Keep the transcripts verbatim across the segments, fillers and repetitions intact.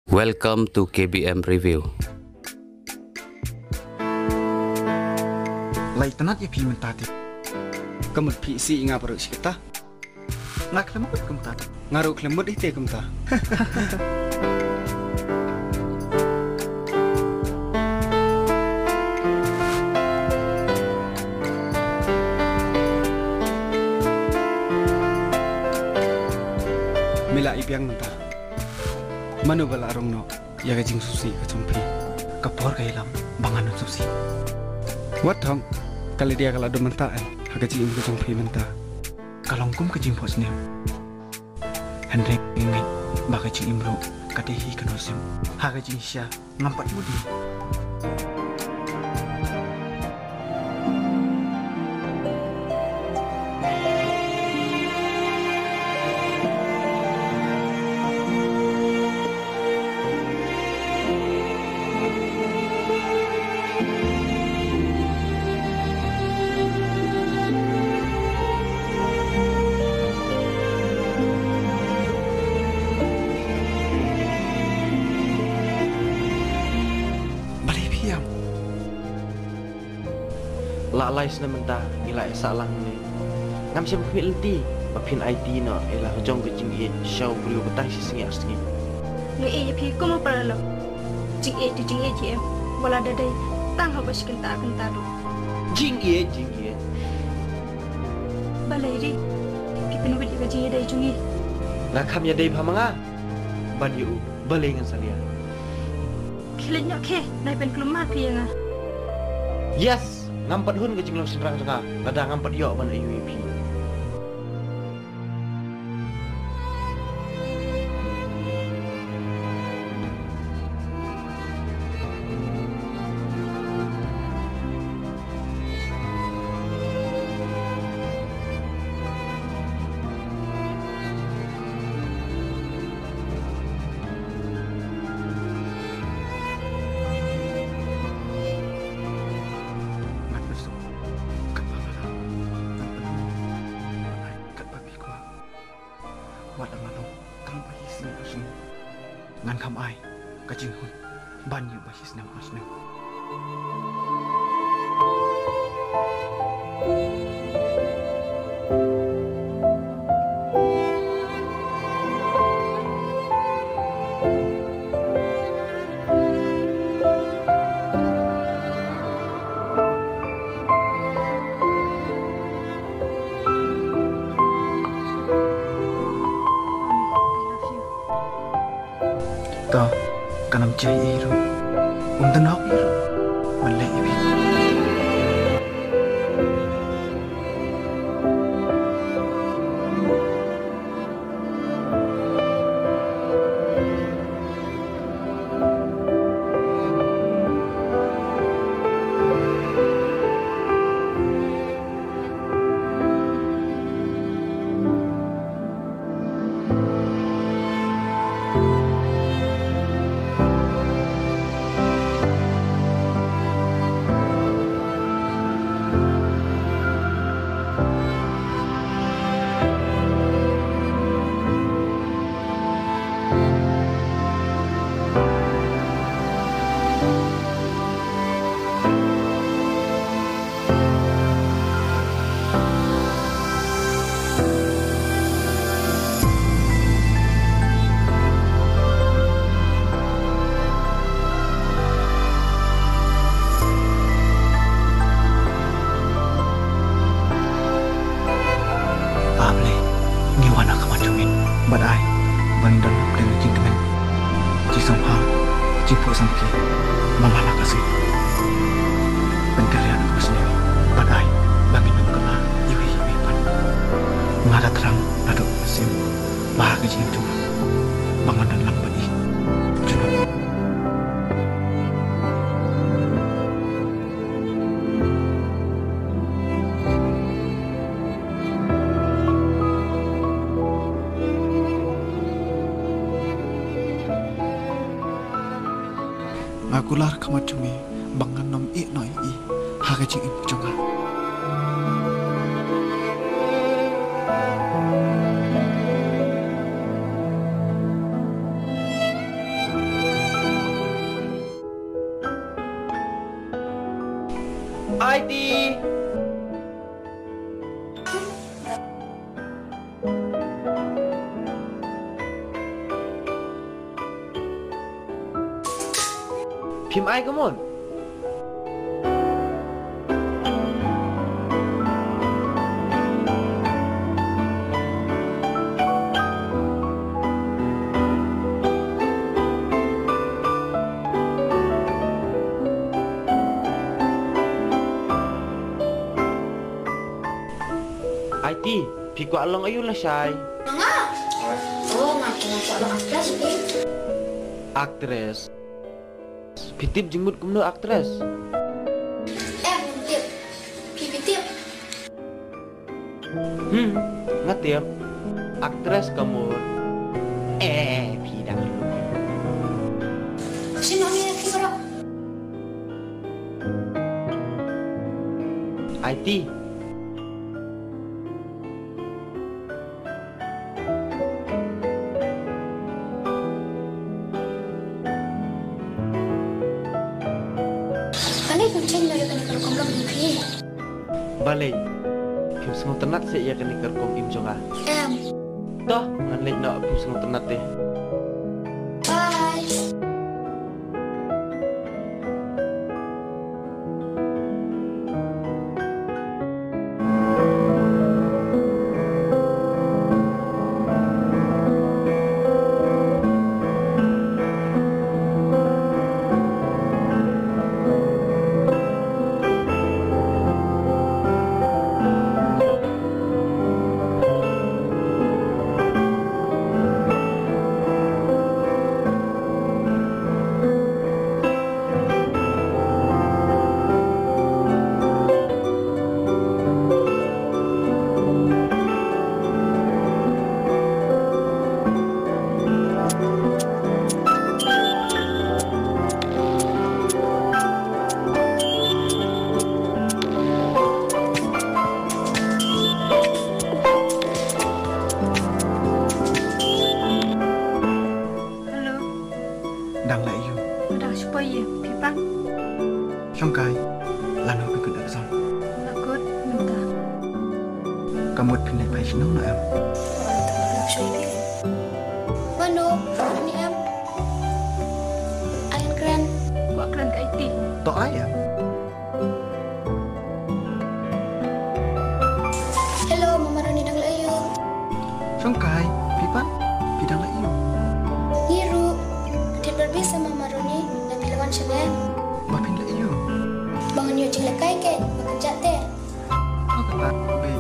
Welcome to K B M Review. Lai tnat ïa phi mynta te. Ka mut phi isih ïa nga baroh shi katta. Nga khlem mut kumta te. Nga ruh khlem mut ïa te kumta. Me la i biang mynta. Mano ba la rung noh ïa ka jingsngewsih ka jong phi? Ka por ka ïalam ba ngan ym sngewsih. Wat thong, ka Lydia ka la dum mynta eh ha ka jingim ka jong phi mynta. Ka long kum ka jingphohsniew. Hynrei nga ngeit ba ka jingim ruh ka dei hi ka nusip. Ha ka jingshisha ngam pat mut ïa. Balei phi ïam? La lai snem mynta ngi la ïasah lang ne. Ngam shym khmih lynti ba phin aiti noh ïa la ka jong ka jingïeit sha u briew ba tang shi sngi ar sngi. Nga ïeit ïa phi kum u paralok. Jingïeit te jingïeit hi em, wat la da dei tang haba shi kynta kynta ruh. Jingïeit, jingïeit. Balei ri? Phi pynwit ïa ka jingïadei jong ngi. Nga kham ïadei bha ma nga ban ïa u. Balei ngan salia? Khie leit noh khie, nai pynkulmar phi ïa nga. Yes, ngam pat hun ka jinglong shynrang jong nga, lada ngam pat ïoh ban ïohi ïa phi. Ngan pynshong katba nga lah, ngan pynshong katba phi kwah. Wat la ngan ong tang ba hi snem ar snem, ngan kham ai ka jinghun ban ïoh ba hi snem ar snem. To, kan ym jia ei ruh. Um dang hok ei ruh ban leh ïa phi. Ah Blei, ngi wan ha khmat jong me bad ai ba ngin don hapdeng ka jingkmen, jingsngewbha, jingphohsnam ki ba man la ka sngi. Pynkynriah ïa ka sngi bad ai ba ngin ym kylla iwei ïa iwei pat. Nga da thrang naduh mynsiem ba ha ka jingim jong nga ba ngan don lang bad i. Junom. Nga kular khmat jong me ba ngan ym ïeh noh ïa i ha ka jingim jong nga. Aiti. Phim ai ka mut. Aiti, phi kwah long aïu lashai? Nga? Oh, nga kwah long actress phi. Actress. Phi tip jingmut kumno actress? Em, tip. Phi, phi tip? Hmm, nga tip. Actress ka mut. Eh, phi dang. Sino ni ki bro? Aiti. Balei phim chim ïa kane ka rukom lum jong phi? Balei phim sngewtynnat seh ïa kane ka rukom im jong nga? Em. To ngan leit noh, phim sngewtynnat te. Bye. Hello. Dang la ïoh. Dang shu poi ïa phi pang. Shongkai. Lano phi kut exam? Nga kut mynta. Ka mut phin leit phai shnong no em? Mano, ni em? Ai kren. Kwah kren ka Aiti. To ai em? Hello, Mama Roni dang la ïoh. Shongkai, phi pat, phi dang la ïoh? Ngi ruh, nga thied bad phi sa Mama Roni, nga phi la wan sha me. Ba phin la ïoh? Ba ngan ïoh jinglehkai ke, ba kynjat te. Ka kata, babe.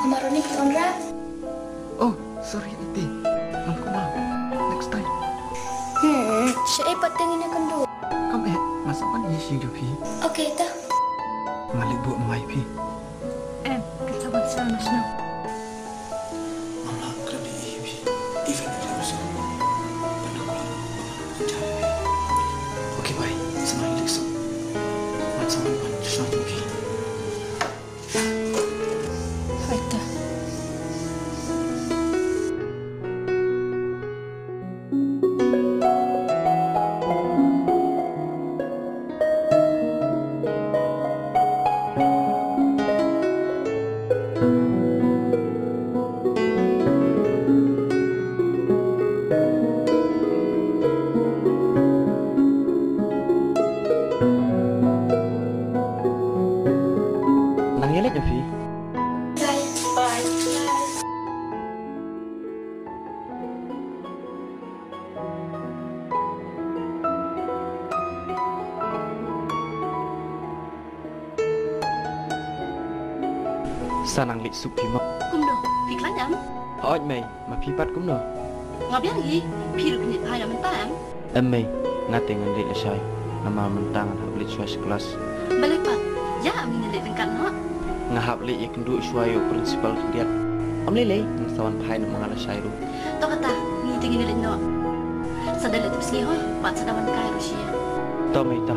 Mama Roni phi wanrah? Oh, sorry Aiti. Ngam kumno. Next time. Hmm, shaei pat te ngin ïakynduh. Kam eh, nga sa wan ïa sha ïing jong phi. Okay, ta. Nga leit buh mawai phi. Em, kan sa wan sha na shnong. Ngam lah khlem ïa phi. Even if I was so. Pyndonkam. Sa nang leit suk phi mo. Kumno? Phi khlaiñ em? Hooid mei, ma phi pat kumno? Nga biang hi, phi ruh phin leit phai na mynta em? Em mei, nga te ngan leit lashai. Namar mynta ngan hap leit shuwa sha klas. Balei pat? Ïa, ngin leit ryngkat noh. Nga hap leit ïakynduh shuwa ïa u principal khyndiat. Ym lei lei, ngan sa wan phai noh ma nga lashai ruh. To kata, ngi te ngin leit noh. Sa da leit tip sngi ho, pat sa da wan kai ruh sha ïa. To mei to.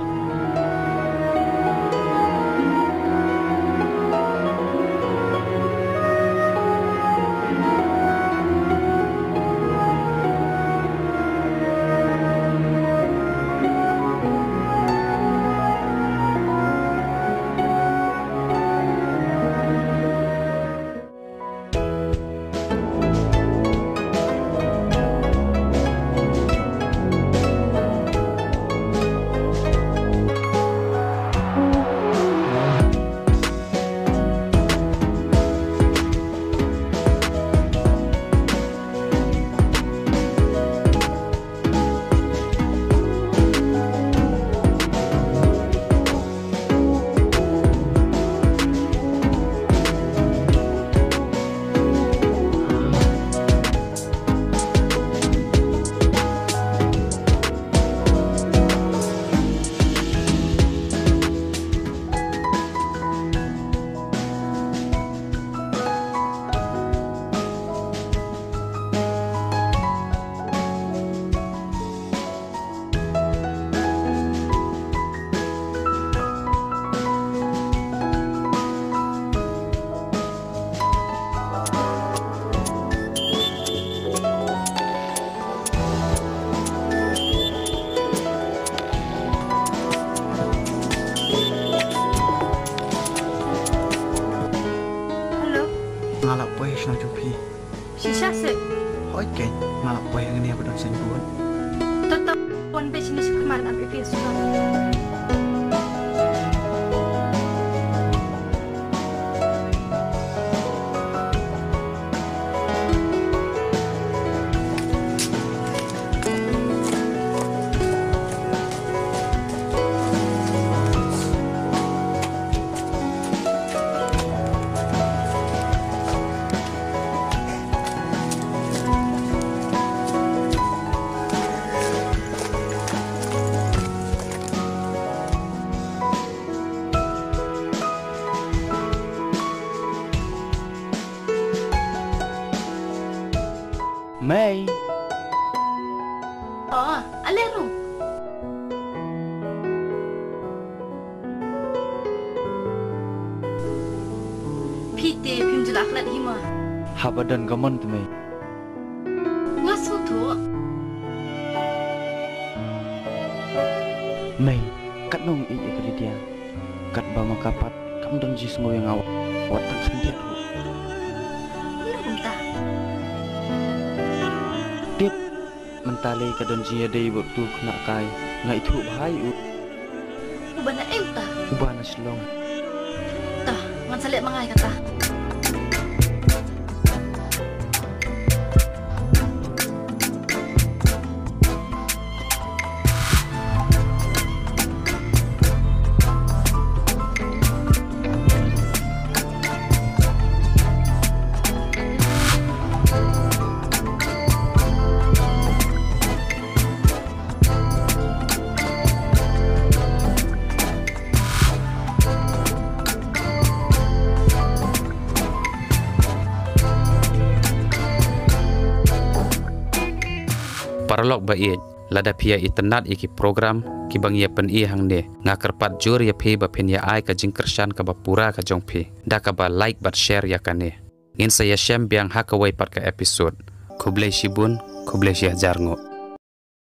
Hello. Nga la poi shnong jong phi. Shisha se. Hooid keiñ, nga la poi hangne ba don signboard. To to, wan beit shane shakhmat, ngan ap ïa phi ha shnong. Mei. Oh, ale rung. Phi te phim ju lah klet hi ma. Haba don ka mon te mei. Nga sngewthuh. Mei, katno ïeit ïa ka Lydia. Katba ma ka pat kam don jingngoh ïa nga wat tang khyndiat ruh. Kumno kumta? Tip, mynta lei ka don jingïadei bad utu u khynnah kai. Nga ithuh bha ïa u. Uba na ei uta? Uba na Shillong. Ta, ngan sa leh ma nga ïa kata. Paralok ba ïeit, lada phi ïa itynnad ïa ki program kiba ngi ïa pyni hangne, nga kyrpad jur ïa phi ba phin ïa ai ka jingkyrshan kaba pura ka jong phi da kaba like bad share ïa kane. Ngin sa ïashem biang ha kawei pat ka episode. Khublei shibun, khublei shihajar nguh.